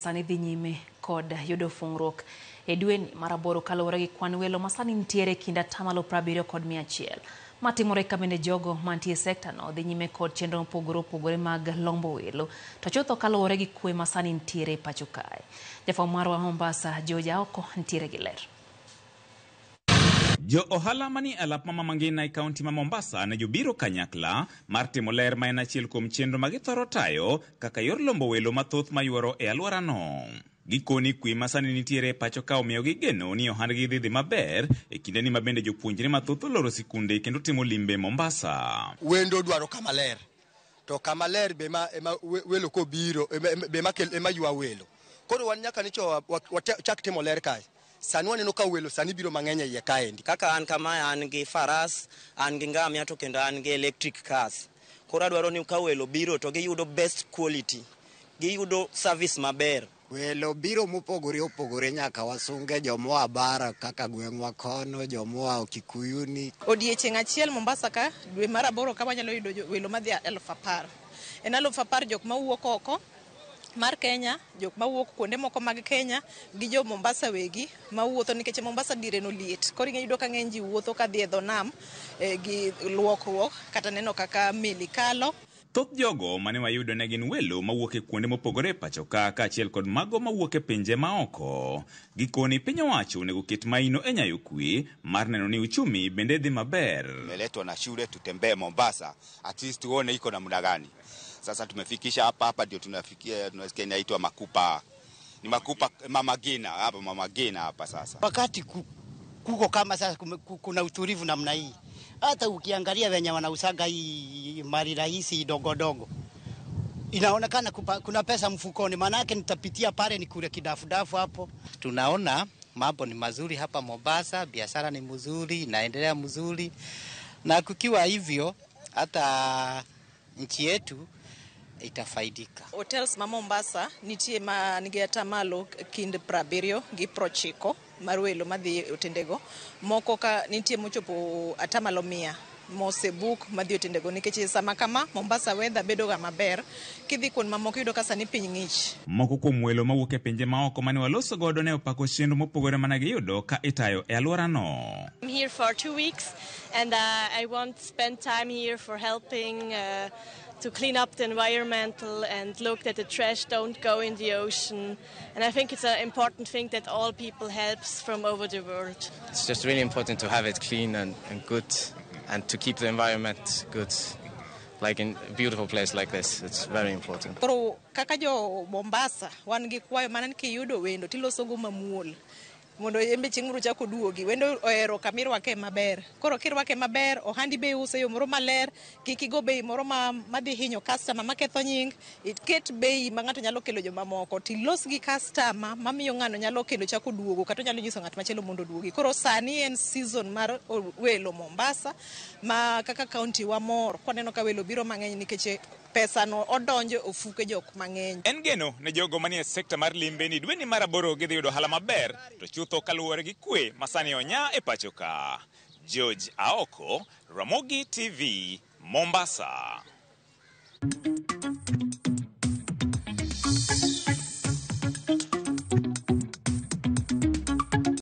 Sani dhi nyime kod yudo fungruok e dweni mar 8 kaluwore gi kwan welo ma sani nitiere e kind 70 kod 100. Matimore ka bende jogo mantie e sekta no dhi nyime kod chenro mopogore opogore mag lombo welo to chutho kaluwore gi kwe ma sani nitiere e pacho kae. Jafwambo marwa Mombasa George Aoko nitiere gi ler. Jo ohala manie alap ma Mama Ngina e kaunti ma Mombasa ne jobiro kanyakla mar timo ler ma en achiel kuom chenro ma githoro tayo kaka yor lombo welo mathoth mayuoro e alworano. Gikoni kwe ma sani nitiere e pacho ka omiyo gigeno ni ohandgi dhi dhi maber e kindeni ma bende jopuonjre mathoth oloro sikunde kendo timo limbe Mombasa. Wendo dwaro kama ler, to kama ler be ema welo kobiro be ema ywa welo. Koro wan nyaka nicho wachak timo ler kae. Sani waneno ka welo sani biro mang'eny e iye kaendi. Kaka an kamae an gi faras, an gi ngamia to kendo an gi electric cars. Koro adwaro ni ka welo biro to giyudo best quality, giyudo service maber. Welo biro mopogore opogore nyaka wasunge jomoa bara kaka gweng'wa kono, jomoa Kikuyuni. Odiechieng' achiel Mombasa ka dwe mar 8 ka wanyalo yudo welo madhi 10,000. En 10,000 jok mawuok oko mar Kenya, jok mawuok kuonde moko mag Kenya gi jo Mombasa wegi mawuotho nikech Mombasa dire no liet. Koro ing'e yudo ka ng'eny ji wuotho kadhi e dho nam gi luokruok kata neno kaka meli kalo. Thoth jogo mane wayudo ne gin welo mawuok e kuonde mopogore e pacho ka kaachiel kod mago mawuok e pinje maoko. Gikoni piny owacho onego ket maino e nyayo kwe mar neno ni uchumi bende dhi maber. Tumeletwa na shule tutembee Mombasa, at least tuone iko namna gani. Sasa tumefikisha hapa hapa ndio tunafikia, tunasikia inaitwa Makupa. Ni Makupa Mama Ngina hapa, Mama Ngina hapa sasa. Wakati kuko kama sasa kuna utulivu namna hii. Hata ukiangalia wenye wanausaga hii mali rahisi dogo dogo, inaonekana kuna pesa mfukoni, maana yake nitapitia pale nikule kidafudafu hapo. Tunaona mambo ni mazuri hapa Mombasa, biashara ni mzuri, inaendelea mzuri, na kukiwa hivyo hata nchi yetu itafaidika. Hotels ma Mombasa nitie ma nigi atamalo kind 70 gi 90 mar welo madhi e otendego. Moko ka nitie mochopo atamalo 100 mosebook madhi otendego nikech sama kama Mombasa weather bedo ga maber. Kidhi kuond mamoko iyudo ka sani piny ng'ich. Moko kuom welo mawuok e pinje maoko mane waloso godo ne opako chenro mopogore mane giyudo ka itayo e alworano. I'm here for 2 weeks and I want to spend time here for helping to clean up the environmental and look that the trash don't go in the ocean. And I think it's an important thing that all people helps from over the world. It's just really important to have it clean and good and to keep the environment good. Like in a beautiful place like this, it's very important. Koro kaka jo Mombasa wan gi kwayo mana ni kiyudo wendo tiloso go mamuol mondo embe chieng' moro chak oduogi. Wendo ohero kama irwake maber. Koro kirwake maber, ohandi be iuso e yo moro maler, kik igo bei moro madhi hinyo customer maketho nying, iket bei ma ng'ato nyalo kelo jomamoko, tilos gi customer mamiyo ng'ano nyalo kendo chako duogo kata onyalo nyiso ng'at machielo mondo oduogi. Koro sani en season mar welo Mombasa ma kaka county wamor kwaneno ka welo biro mang'eny nikech pesa no odonjo e ofuke jok mang'eny. En geno ne jogo manie sekta mar limbe ni dweni mar 8 gidhi yudo ohala maber to chutho kaluwore gi kwe ma sani onya e pacho ka. George Aoko, Ramogi TV, Mombasa.